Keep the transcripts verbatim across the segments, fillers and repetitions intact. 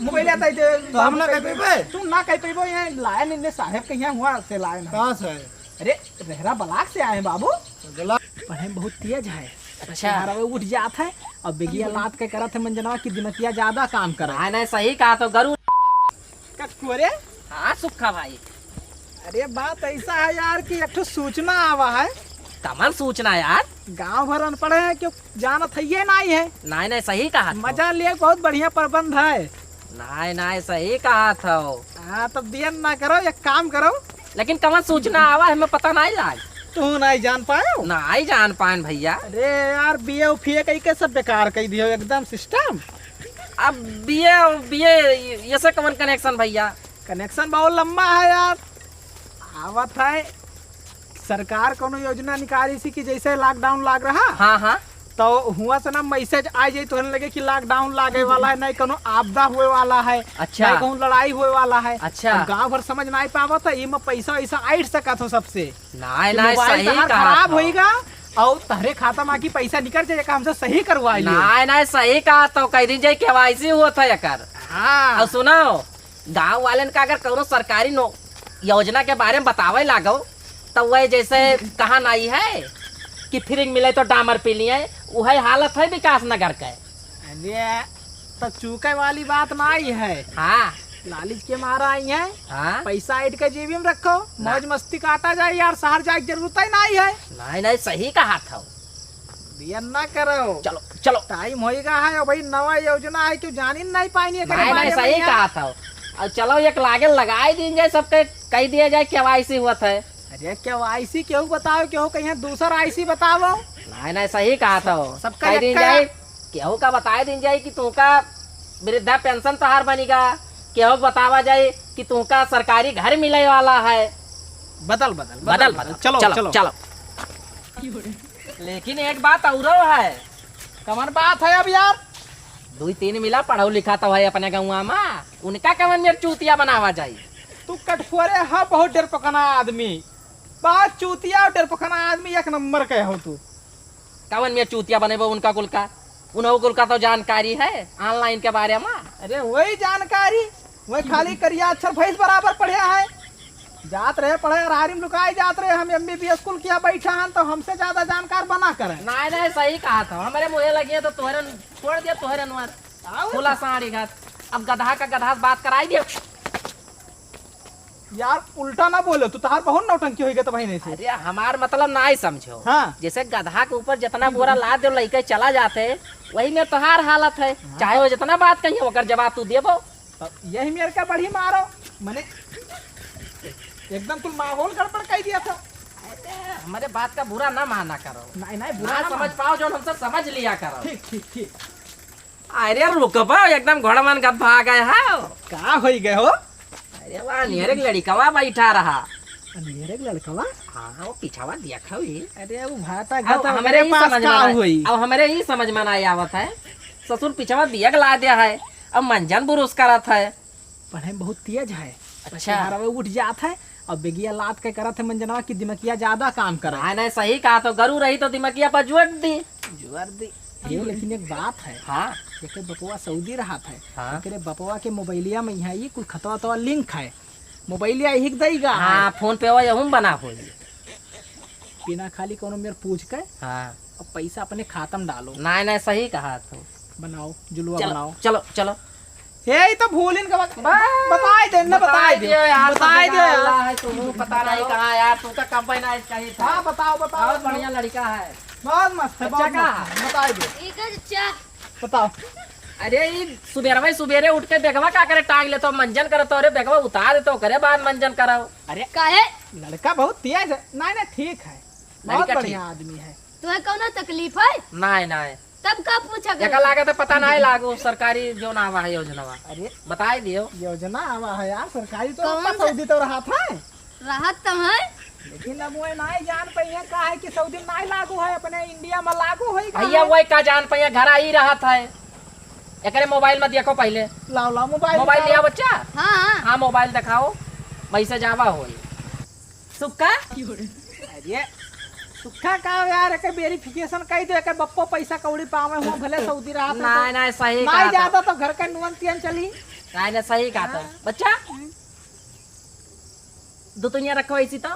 मोबाइल आता है जे तो हम ना कह पइबे। तू ना कह पइबो, ये लाए नहीं, साहेब के यहाँ हुआ से लाए ना। कहाँ से आए? अरे, रेहरा ब्लॉक से आए हैं बाबू। ब्लॉक? पढ़े में बहुत तेज है। अच्छा। तुम्हारा वो उठ जात है और बेगिया लात के करत है मंजनवा की दिमकिया ज्यादा काम करे। हाँ, नहीं, सही कहा तो गरु। कटकुरे? हाँ, सुक्खा भाई। अरे, बात ऐसा है यार कि एक ठो सूचना आवा है। कमन सूचना यार? गांव भर अनपढ़ है, क्यों जानत है ये नहीं है। नहीं, नहीं, सही कहा तो। मजा लिए, बहुत बढ़िया प्रबंध है। नहीं, नहीं, सही कहा था। हाँ, तब दियन ना करो, एक काम करो। लेकिन कमन सूचना आवा है, हमें पता नहीं लाग। तू नहीं जान पायो? नहीं जान पाएन भैया। अरे यार, बीए उफिए कई के सब बेकार कई दियो एकदम सिस्टम। अब बीए, बीए ये से कमन कनेक्शन भैया? कनेक्शन बहुत लंबा है यार। आवत है, सरकार कोनो योजना निकाली सी कि जैसे लॉकडाउन लाग रहा, हाँ, हाँ। तो हुआ से ना मैसेज आ जाई तोहरे लगे कि लॉकडाउन लागे वाला है, नहीं कोनो आपदा हुए वाला है, अच्छा। नहीं कहूँ लड़ाई हुए वाला है। अच्छा। अब गाँव भर समझ नहीं पावत है, इमे पैसा वैसा आइट सकत हो सबसे। नहीं, कि नहीं, मोबाइल सही तहार कहा खराब था। होइगा और तहरे खाता में आके पैसा निकल जाए, हमसे सही करवा लियो। नहीं, नहीं, सही कहा तो कह दिन जाए केवाईसी हुआ था एकर। हाँ। और सुनो, गाँव वालन का अगर कौनो सरकारी नो-, योजना के बारे में बतावे लागो, तो वह जैसे कहा नहीं है कि फ्री मिले तो डामर पी लिए, वही हालत है विकास नगर के। अरे, तो चूके वाली बात नहीं है। हाँ। लालच के मारा आई है। हाँ। पैसा ऐंठ के जेबी में रखो, ना। मौज मस्ती काटा जाए यार, शहर जाए के जरूरत ही नहीं है। नहीं, नहीं, सही कहा था। बियन ना करो। चलो, चलो। टाइम होइगा है, अब भाई नवा योजना है, क्यों जानी नहीं पाएनी एकरे नहीं, बारे नहीं, में सही यार। कहा था। अब चलो, एक लागेल लगाई दीन जाए, सबके कह दिया जाए केवाईसी हुआ था। अरे, केवाईसी केहू बताओ, केहू कहीं दूसर आईसी बताओ। नहीं, नहीं, सही कहा था। सबका कह दीन एक्का जाए, केहू का बताए दीन जाए कि तुमका वृद्धा पेंशन तोहार बनिगा, केहू का बतावा जाए कि तुमका सरकारी घर मिले वाला है। बदल, बदल, बदल, बदल, बदल। चलो, चलो, चलो। चलो। लेकिन एक बात औरो है। कमन बात है अब यार? दुई तीन मिला पढ़ऊ लिखा तो है अपने गौवा मा, उनका कमन मेर चूतिया बनावा जाई? तू कटफोरे हा, बहुत डरपकना आदमी। बात चूतिया और डरपकना आदमी एक नंबर के हो तू। कवन मेर चूतिया बनेबो उनका कुल का? उन्हों कुल का तो जानकारी है online के बारे मा। अरे वही जानकारी, वही खाली करिया अक्षर भैंस बराबर पढ़े है। जात रहे पढ़े अरारी में लुकाए जात रहे, हम एमबीबीएस कुल किया बैठा हन तो हमसे ज्यादा जानकार बना करे। नहीं, नहीं, सही कहा था। हमरे मुँहे लगिए तो तोहरन छोड़ दिया, तोहरन वर। आओ। खुला साड़ी घात। अब गधा का गधा से बात कराई दिया। यार, उल्टा ना बोलो, तू तहार बहुत नौटंकी होई गई तो भाई नहीं से। अरे, हमार मतलब ना ही समझो। हाँ। जैसे गधा के ऊपर जितना बोरा लाद दो, लइके चला जाते, वही में तोहार हालत है। हाँ। चाहे वो जितना बात कहिए, ओकर जवाब तू देबो। तब यही मेर का बढ़ी मारो, मने एकदम कुल माहौल गड़बड़ कर दिया था। अरे, हमारे बात का बुरा ना माना करो। नहीं, नहीं, बुरा ना ना समझ पाओ, जो हमसे समझ लिया करो। ठीक, ठीक, ठीक। अरे रुकबा, एकदम घोड़मन गत भाग गए हो। का होई गए हो? अरे वाह, नियरे के लड़िकवा बैठा रहा। नियरे के लड़िकवा? हाँ, वो पिछवा दिया खाओ ये। अरे वो भाटा अब गत हमरे मेरे ही पास समझ में का ना, होई? अब हमरे ही समझ में ना आवत है। ससुर पिछवा दिया के ला दिया है, अब मंजन बुरुस करत है। पढ़े में बहुत तेज है। अच्छा। पछवारवे उठ जात है और बेगिया लात के करत है मंजनवा की दिमकिया ज्यादा काम करे। नहीं, नहीं, सही कहा तो, गरु रही तो दिमकिया पर जोर दी। जोर दी। अरे, लेकिन एक बात है। हाँ। जेके बपवा सऊदी रहत है, हाँ। एकरे बपवा के मोबाइलिया में यहाँ ई कुल खतवा तवा लिंक है। मोबाइलिया हिक दई गा हाँ, है। फोन पे वही हम बना होई। बिना खाली कोनो मेर पूछ के हाँ। अब पैसा अपने खाता में डालो। नहीं, नहीं, सही कहा तू। बनाओ, जुलवा चलो, बनाओ। चलो, चलो। हे, ई तो भूलिन का बत-, बस। बताई दे, ना बताई बताई दे। दियो यार, बताई सब दे जगह यार। अल्लाह है, तू पता नहीं कहाँ यार, तू का कब ना चाहिए था। हाँ, बताओ, बताओ, बहुत बताओ। बढ़िया लड़का है। बहुत मस्त है, बच्चा बहुत का मस्त है। बताई दे। ठीक है, चाचा। बताओ। अरे, ई सुबेरवे सुबेरे उठ के बेगवा का करे टांग लेतो, मंजन करतो, अरे बेगवा उतार देतो, करे बाद मंजन कराओ। अरे, काहे? लड़का बहुत तेज है। नहीं, नहीं, ठीक है। बहुत लड़का बढ़िया ठीक। आदमी है। तुम्हें कौनो तकलीफ है? नहीं, नहीं। तब का पूछा एका करे? लागत है पता नहीं लागो सरकारी जो नावा है योजनावा। अरे, बताई दियो। योजना आवा है यार, सरकारी तो कौन अपना सा? सऊदी तो रहत है। रहत तो है। लेकिन अब वो नहीं जान पाइए का है कि सऊदी नहीं लागू है, अपने इंडिया में लागू होई गया भैया है। वही का जान पाइए, घर आई रहत है। एकरे मोबाइल में देखो पहले। लाओ, लाओ मोबाइल मोबाइल निकालो। लिया बच्चा। हाँ, हाँ। हाँ, मोबाइल दिखाओ, मैसेज आवा होई। सुक्का? अरे, सुक्का का यार, एकर वेरिफिकेशन कई दे, एकर बप्पो पैसा कौड़ी पावे हुआ, भले सऊदी रहत है नहीं, तो। नहीं, सही नहीं कहा था। जाता तो घर के नुअन तियन चली। काय ना सही कहा तो। हाँ। बच्चा, हम्म। दो दुनिया रखो ऐसी तो।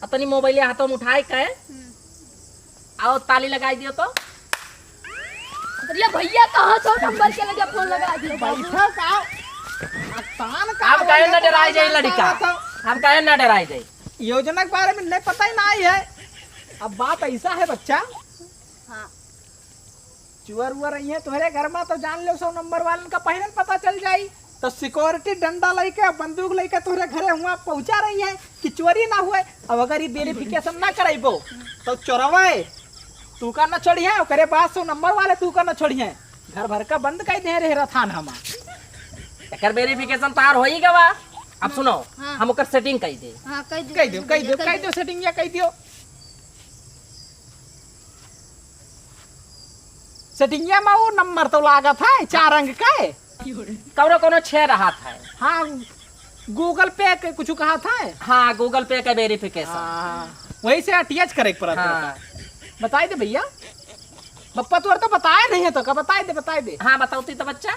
अतनी मोबाइल हाथों में उठाए के। हम्म। आओ ताली लगाई दियो तो। अरे भैया, कहाँ सौ नंबर के लगे फोन लगा दियो? बैठो का? अतान का हम काहे ना डराए जाई लड़का? हम काहे ना डराए जाई? योजना के बारे में नहीं पता ही ना है। अब बात ऐसा है बच्चा। हाँ। चुअर उअर अइहें तोहरे घर मा तो जान लेव, सौ नंबर वालन का पहिलेन पता चल जाई। तो सिक्योरिटी डंडा लइके, बंदूक लइके तोहरे घरे हुआ पहुँचा रही है कि चोरी ना हुए। अब अगर ये वेरिफिकेशन ना करइबो तो चोरवे तू का न छोड़िहैं, ओकरे बाद सौ नंबर वाले तू का न छोड़िहैं। घर भर का बंद कइ दे रहे रथान हमा। एकर वेरिफिकेशन तार होई गवा। अब सुनो, हाँ। हम ओकर सेटिंग कइ दे। हाँ, कइ दो, कइ दो, कइ दो, कइ दो, सेटिंग या कइ दियो। सेटिंगिया मा वो नंबर तो लागत है, चार अंक का है। कौनो कौनो छह रहत है। हाँ, Google Pay के कुछ कहत है। हाँ, Google Pay का वेरिफिकेशन। हाँ, वही से आरटीएच करे के पड़त है। हाँ। बताई दे भैया, बप्पा तोर तो बताए नहीं है तो का, बताई दे, बताई दे। हाँ, बताओ ती तो बच्चा।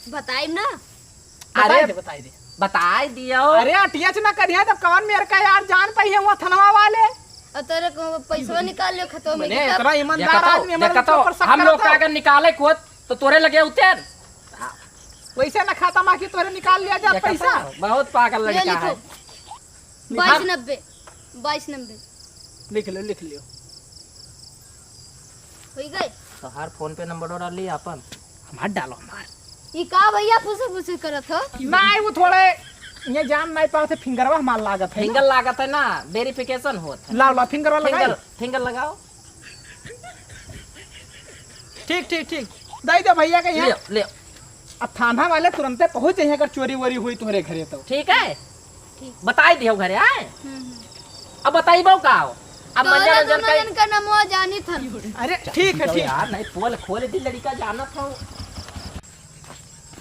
बताई ना। बताई अरे, दे, बताई दे। बताई दियो। अरे, आरटीएच ना करिहैं, तब कवन मेर का यार जान पाई है वहाँ थनवा वाले? और तोरे को पैसवा निकाल लियो खतवा में मने, के तब। इतना ईमानदार देखा तो, आदमी हमारे देखा तो, ऊपर शक हम लोग करता का है। अगर निकाले को, तो तोरे लगे उतर। वैसे ना खाता मा कि तोरे निकाल लिया जात देखा पैसा। तो, बहुत पागल ये लड़का लिखो। है। बाईस नब्बे, बाईस नब्बे। लिख लो, लिख लियो। होइ गए? तोहार फोन पे नंबर डाल ली आपन। हमार डालो, हमार। ई का भैया फुसुर फुसुर करत हो? नाहीं, वो थोड़े ये जान नाहीं पावत है, फिंगरवा हमार लागत है ना। फिंगर लागत है ना, वेरिफिकेशन होत है। लाओ, लाओ, फिंगरवा लगाई। फिंगर, फिंगर लगाओ। ठीक, ठीक, ठीक। दे दो भैया के यहाँ। ले, ले। अब थाना वाले तुरंते पहुँच जाइए अगर चोरी वोरी हुई तोहरे घरे तो। ठीक है? ठीक। बताई दियो घरे, आए? हम्म, हम्म। अब बताइबो का हो? अब तोरा मंजन, मंजन दोनों कई जन का नमवा जानी था। अरे, ठीक है, चलो ठीक। यार, नहीं, पोल खोल दी, लड़का जानत हो।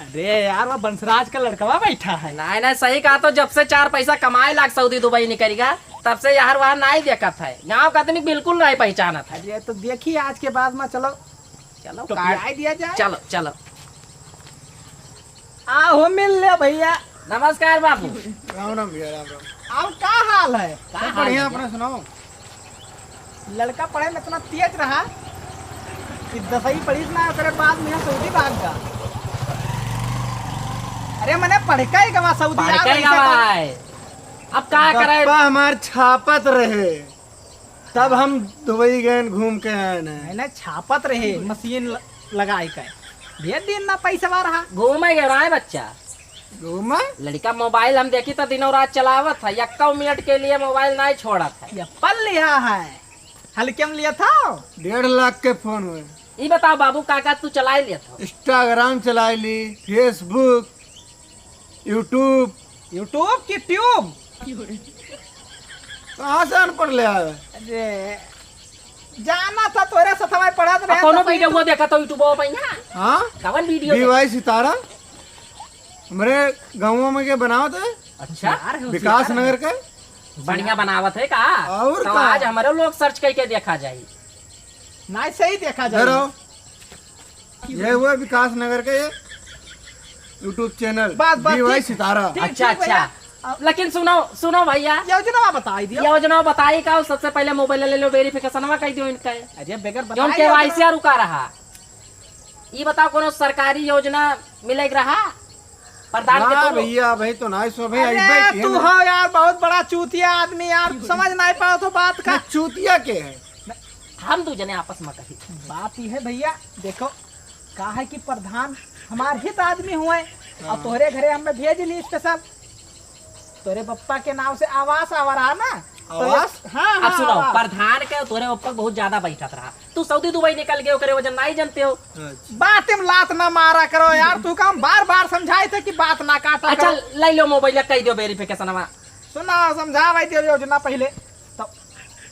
अरे यार, वो बंसराज का लड़कवा बैठा है। नहीं, नहीं, सही कहा तो, जब से चार पैसा कमाए लाग सऊदी दुबई निकल गया, तब से यार वहाँ नहीं देखत है। गाँव का आदमी बिल्कुल नहीं पहचानत है। अरे, तो देखी आज के बाद में, चलो, चलो, टोपियाई कार्ड दिया जाए। चलो, चलो। आहो, मिल ले भैया। नमस्कार बाबू। राम राम भैया, राम राम। और का हाल है? का सब हाल बढ़िया, है? अपना सुनाओ। लड़का पढ़े में इतना तेज रहा कि दसवीं पढ़ी ना, ओकरे बाद में सऊदी भाग गया। अरे, मने पढ़ के ही गवा सऊदी, पढ़ यार, के ही वैसे गवा तो है। अब का करे? बप्पा हमार छापत रहे। तब हम दुबई गए घूम के आए हैं। नहीं, नहीं, छापत रहे, मशीन ल-, लगाए के। ढेर दिन ना पैसा रहा। घूमे गए रहा है बच्चा। घूमे? लड़का मोबाइल हम देखी तो दिनों रात चलावत है, यक्का मिनट के लिए मोबाइल नहीं छोड़त है। एप्पल लिया है। हल्के में लिया था? डेढ़ लाख के फोन हुए। ई बताओ बाबू, का का तू चलाए लिया था? Instagram चलाए ली, Facebook, YouTube। YouTube की ट्यूब? कहाँ से अनपढ़ ले आवे? अरे, जाना था तोरे साथ हमारे पढ़त आ, रहे कौनो तो वीडियो YouTube। वो देखा था YouTube पे यहाँ? हाँ? कवन वीडियो बीवाई देखा? सितारा। हमरे गाँव में के बनावत है। अच्छा। यार, विकास होशियार नगर है। के। बढ़िया बनावत है का? और तो का? आज हमारे लोग सर्च करके देखा जाए। नहीं, सही देखा जाए। धरो। ये हुआ विकास नगर के ये YouTube चैनल, बस, बस, बीवाई ठीक। सितारा। ठीक, अच्छा, ठीक भैया। अच्छा। लेकिन सुनो, सुनो भैया। योजना बताई दियो। योजना बताई का, सबसे पहले मोबाइल ले लो, वेरिफिकेशनवा कर दियो इनका। अरे, बगैर जौन बताए केवाईसी योजना। रुका रहा। ई बताओ, कोनो सरकारी योजना मिले के रहा? प्रधान के ना तो भैया, भाई तो ना सो भाई, अरे, अइबे के तू ना। हो यार, बहुत बड़ा चूतिया आदमी यार, समझ नहीं पाओ तो बात का। ना, चूतिया के है? हम दू जने आपस में कही। बात ई है भैया, देखो, का है कि प्रधान हमार हित आदमी हुए, हाँ। और तोहरे घरे हमें भेज ली स्पेशल, तोरे बप्पा के नाम से आवास आवा रहा ना, तो आवास? हाँ, अब हाँ, सुनो, आवास। प्रधान के तोरे बप्पा बहुत ज्यादा बैठत रहा, तू सऊदी दुबई निकल गए, ओकरे वजह नहीं जानते हो। अच्छा। बात में लात ना मारा करो यार, तू काम बार बार समझाए थे कि बात ना काटा अच्छा, करो। ले लो मोबाइल, कह दियो वेरिफिकेशनवा। सुना, समझावे दियो योजना पहले। तो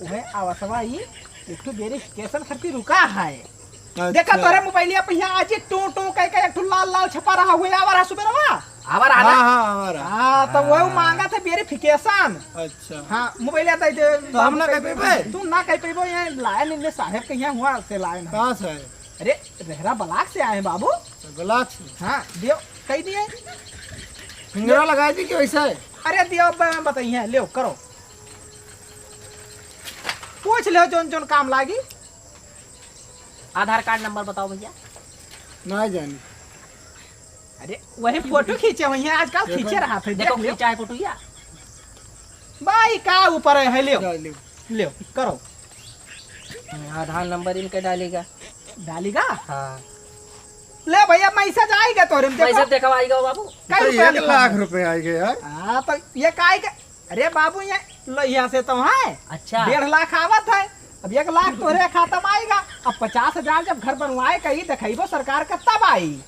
वह आवासवा ई एक ठो वेरिफिकेशन खातिर रुका है। अच्छा। देखा तोरे मोबाइलिया पे यहाँ आज टू टू कह के एक ठो लाल लाल छपा रहा हुआ, आवा रहा सुबेरवा। आवा रहा ना? हाँ, हाँ, आवा रहा। हाँ, तो वह हाँ। मांगा था वेरिफिकेशन। अच्छा। हाँ, मोबाइलिया दे दे। तो हम ना कह पेबे? तू ना कह पेबो, ये लाइन इनने साहेब के यहाँ हुआ से लाइन है। कहाँ से है? अरे, रेहरा ब्लॉक से आए हैं बाबू। ब्लॉक से? हाँ, दियो, कही दिए। फिंगरा लगाई दी कि वैसे? अरे दियो, ब-, बताइए, लियो, करो। पूछ लियो जौन जौन काम लागी। आधार कार्ड नंबर बताओ भैया। ना जानी। अरे, वही फोटो खींचे हुई हैं, आजकल देखो, खींचे रहा था, देखो, देख लियो। खींचा है फोटो या? भाई, का ऊपर है, है, लियो। जा, लियो। लियो, करो। आधार नंबर इनके डालेगा। डालेगा? हाँ। ले भैया, मैसेज आएगा तोरे में, देखो। मैसेज देखो, आएगा बाबू। कई तो रुपया एक लिखा लाख है? रुपए आएगा यार। हाँ, तो ये काहे के, अरे बाबू, ये लोहिया से तो है। अच्छा। डेढ़ लाख आवत है, अब एक लाख तोरे खाता में आएगा, अब पचास हजार जब घर बनवाए कही देखेबो सरकार का, तब आई।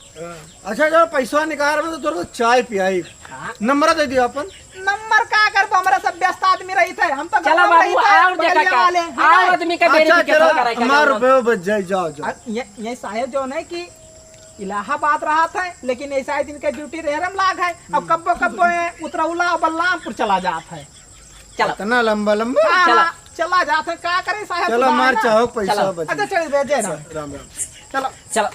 अच्छा, जब पैसा निकाल में तो तोरे को चाय पियाई। हाँ। नंबर दे दियो अपन। नंबर का करबो, हमरा सब व्यस्त आदमी रही थे, हम तो चलो गाँव बाबू, रही थे, आओ देखा बगलिया का, वाले, है आओ ना? आदमी का अच्छा, verification चलो, कराई का हमार जाओ। रुपये बच जाए, जाओ, जाओ। अब ये, ये साहेब जौन है कि इलाहाबाद रहत है, लेकिन ऐसा ही दिन के ड्यूटी रेहरम लाग है। अब हम्म। कब्बो कब्बो ये उतरौला और बलरामपुर चला जात है। चलो। इतना लंबा लंबा? हाँ, चलो। हाँ, चला जात है, का करे साहेब, चलो, खुदा है मार ना। चाहो, पैसा चलो। बचे। अच्छा, चल, भेजे ना। राम राम। चलो। चलो।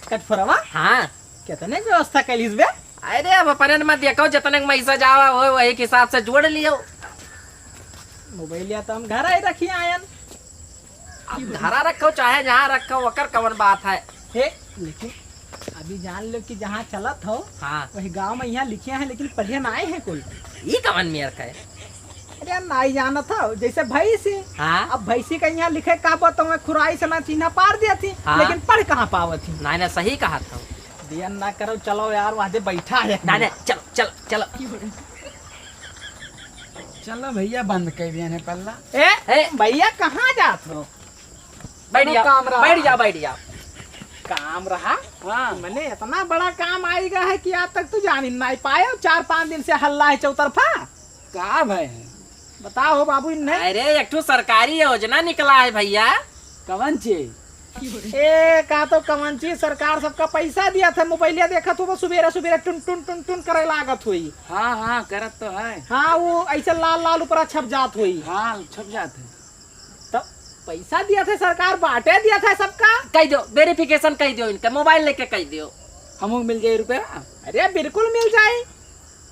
कटफोरवा? हाँ। कितने व्यवस्था कैलिस बे? अरे, अब अपने में देखो, जितने के मैसेज आवा हो, वही के हिसाब से जोड़ लियो। मोबाइलिया तो हम घर ही रखी आयन। अब धरा रखो चाहे जहाँ रखो, ओकर कवन बात है? हे, लेकिन अभी जान लो कि जहाँ चलत हो, हाँ। वही गाँव में यहाँ लिखे हैं, लेकिन पढ़े ना आए हैं कुल। ई कवन मेर का है? अरे, नाई जानत हो, जैसे भैंसी। हाँ। अब भैंसी का यहाँ लिखे का बात, तो मैं खुराई से ना चिन्हा पार दिया थी, हाँ। लेकिन पढ़ कहाँ पावत थी? नाई ना, सही कहा था। दियन ना करो, चलो यार, वहाँ दे बैठा है। ना, ना, चलो, चलो, चलो। चलो भैया, बंद कर दिया ने पल्ला। ए, ए। भैया, कहाँ जात हो? बैठ कोनो जा, काम रहा? बैठ जा, बैठ जा। काम रहा? हाँ। मने इतना बड़ा काम आइगा है कि आज तक तू जान ही नहीं पाए। चार पाँच दिन से हल्ला है चौतरफा। का भय है? बताओ बाबू, इन्हें। अरे, एक ठो सरकारी योजना निकला है भैया। कवन चीज? ए, का तो कवन चीज, सरकार सबका पैसा दिया था, मोबाइलिया देखत हो, सुबेरे सुबेरे टुन टुन टुन टुन करे लागत हुई। हाँ, हाँ, करत तो है। हाँ, वो ऐसे लाल लाल ऊपर छप जात हुई। हाँ, छप जात है। तो पैसा दिया था सरकार, बांटे दिया था सबका। कह दो, verification कह दो इनका, मोबाइल लेके कह दो। हमको मिल जाए रुपया? अरे बिल्कुल मिल जाए।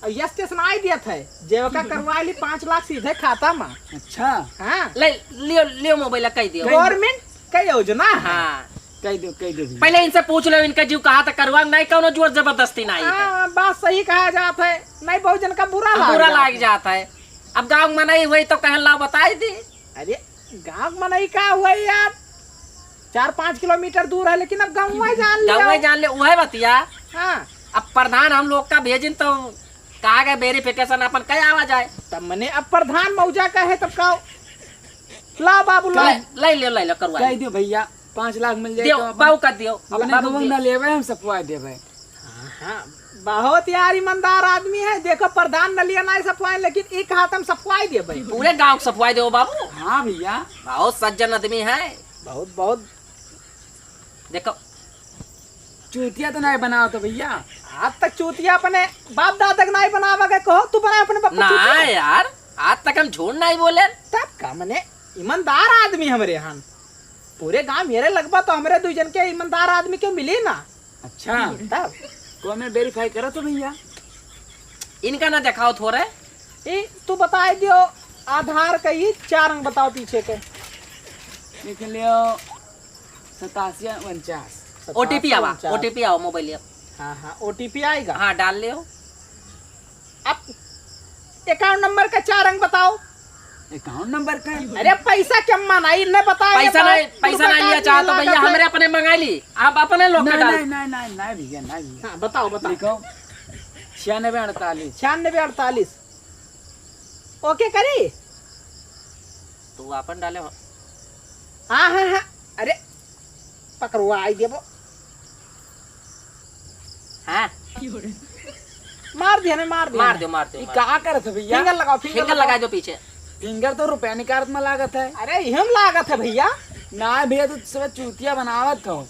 और यस स्टेशन आई दिया था, जेवका करवा ली पाँच लाख सीधे खाता में। अच्छा। हाँ। ले लियो, लियो मोबाइल कह दियो। गवर्नमेंट का योजना है। हाँ। कह दो, कह दो भैया। पहले इनसे पूछ लो, इनका जीव कहा था करवा, नहीं कौनो जोर जबरदस्ती नहीं है। हाँ, बात सही कहा जात है। नहीं, बहुत जन का बुरा हाँ, लाग बुरा जात लाग है। जात है। अब गाँव में नहीं हुई तो कहन लाओ बताई दी। अरे, गाँव मनई का हुआ यार, चार पाँच किलोमीटर दूर है, लेकिन अब गाँव जान लियो। गाँव जान ले, उहे बतिया। हाँ। अब प्रधान हम लोग का भेजिन तो कहा गए verification अपन कह आवा जाए। तब मने अब प्रधान मौजा का है तब का? ला बाबू, ला। ले, ले लियो, ले लियो, करवा कह लियो। दियो भैया, पाँच लाख मिल जाए दियो, तो अपन बाबू का दियो। अपने बाबू को दियो। ना लेवे, हम सफवा देवे। हाँ, हाँ, बहुत यार ईमानदार आदमी है। देखो, प्रधान नलिया नाई सफवाए, लेकिन एक हाथ हम सफवाई देबे। पूरे गांव के सफवाई देबो बाबू। हाँ भैया। बहुत सज्जन आदमी है। बहुत, बहुत। देखो। चूतिया तो नाई बनावत हो भैया। आज तक चूतिया अपने बाप दादा के नाई बनावा के कहो, तू बना अपने बाप ना चूतिया। यार, आज तक हम झूठ नाई बोले। तब का मने, ईमानदार आदमी हमरे हन। पूरे गांव मेरे लगबा तो हमरे दुई जन के ईमानदार आदमी क्यों मिली ना? अच्छा। तब? को हमें verify करो तो भैया। इनका ना देखाओ थोड़े। ए, तू बताए दियो, आधार का ये चार अंक बताओ पीछे के। लिख लियो, सतासी उनचास। OTP आवा, सतासी उनचास। OTP आवा, मोबाइल लियो। हाँ, हाँ, OTP आएगा। हाँ, डाल लियो। अब account number का चार अंक बताओ। Account number का? अरे पैसा क्या मना, इन्हें बताओ, पैसा बताओ, नहीं, पैसा रुपया नहीं लिया काट चाहता लिया भैया, लागत है। हमरे अपने मंगा ली, आप अपने लोग के नहीं, डाल। नहीं, नहीं, नहीं, नहीं भैया, नहीं भैया। हाँ, बताओ, बताओ। लिखो, छियानबे अड़तालीस। छियानबे अड़तालीस। OK करी? तू आपन डाले हो। हाँ, हाँ, हाँ। अरे, पकड़वा आई देबो। हाँ। मार दिया ना, मार दिया मार ना। दो, मार दो, ई मार का दो। करत है भैया? Finger लगाओ, finger finger लगाओ। लगा दो पीछे। Finger तो रुपया निकारत में लागत है। अरे, इहम लागत है भैया। ना भैया, तू सब चूतिया बनावत हो।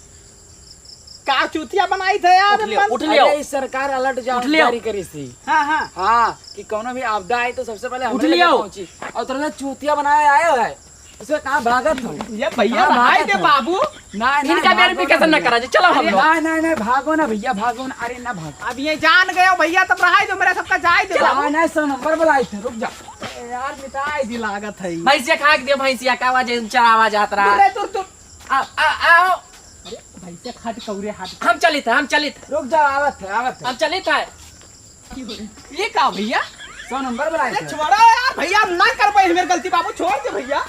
का चूतिया बनाई थे यार, उठ लियो, अपन? उठ लियो। अरे, ई सरकार alert जा-, उठ लियो। जारी करी थी। हाँ, हाँ। हाँ, कि कौनो भी आपदा आई तो सबसे पहले उठ हमरे लगे लियो। पहुंची। और तुरंत चूतिया बनाए आए हो है। इसे कहाँ भागत हो? ये भैया, कहाँ रहाई भागत दे हो? बाबू। ना, ना, इनका भागो ना verification ना भैया। करा जी, चलो हम अरे लोग। ना, ना, ना, भागो ना भैया, भागो ना, अरे ना भागो। अब ये जान गए हो भैया, तब रहाई दो, मेरा सबका जाए दे चलो। बाबू। ना, ना, सौ नंबर बुलाई थे, रुक जा। ए यार, मिटाई दी लागत है। भैंसिया खा के दियो, भैंसिया का आवाज, चरावा जात रहा। अरे तू, तू। आ, आ, आओ। अरे भैंसिया खा के कौरे हाथ। हम चलित है, हम चलित है। रुक जा, आवत है, आवत है। हम चलित है। ये का भैया? सौ नंबर बुलाए अरे थे। छोड़ो यार भैया, हम ना कर पाए, हमारी गलती बाबू, छोड़ दे भैया।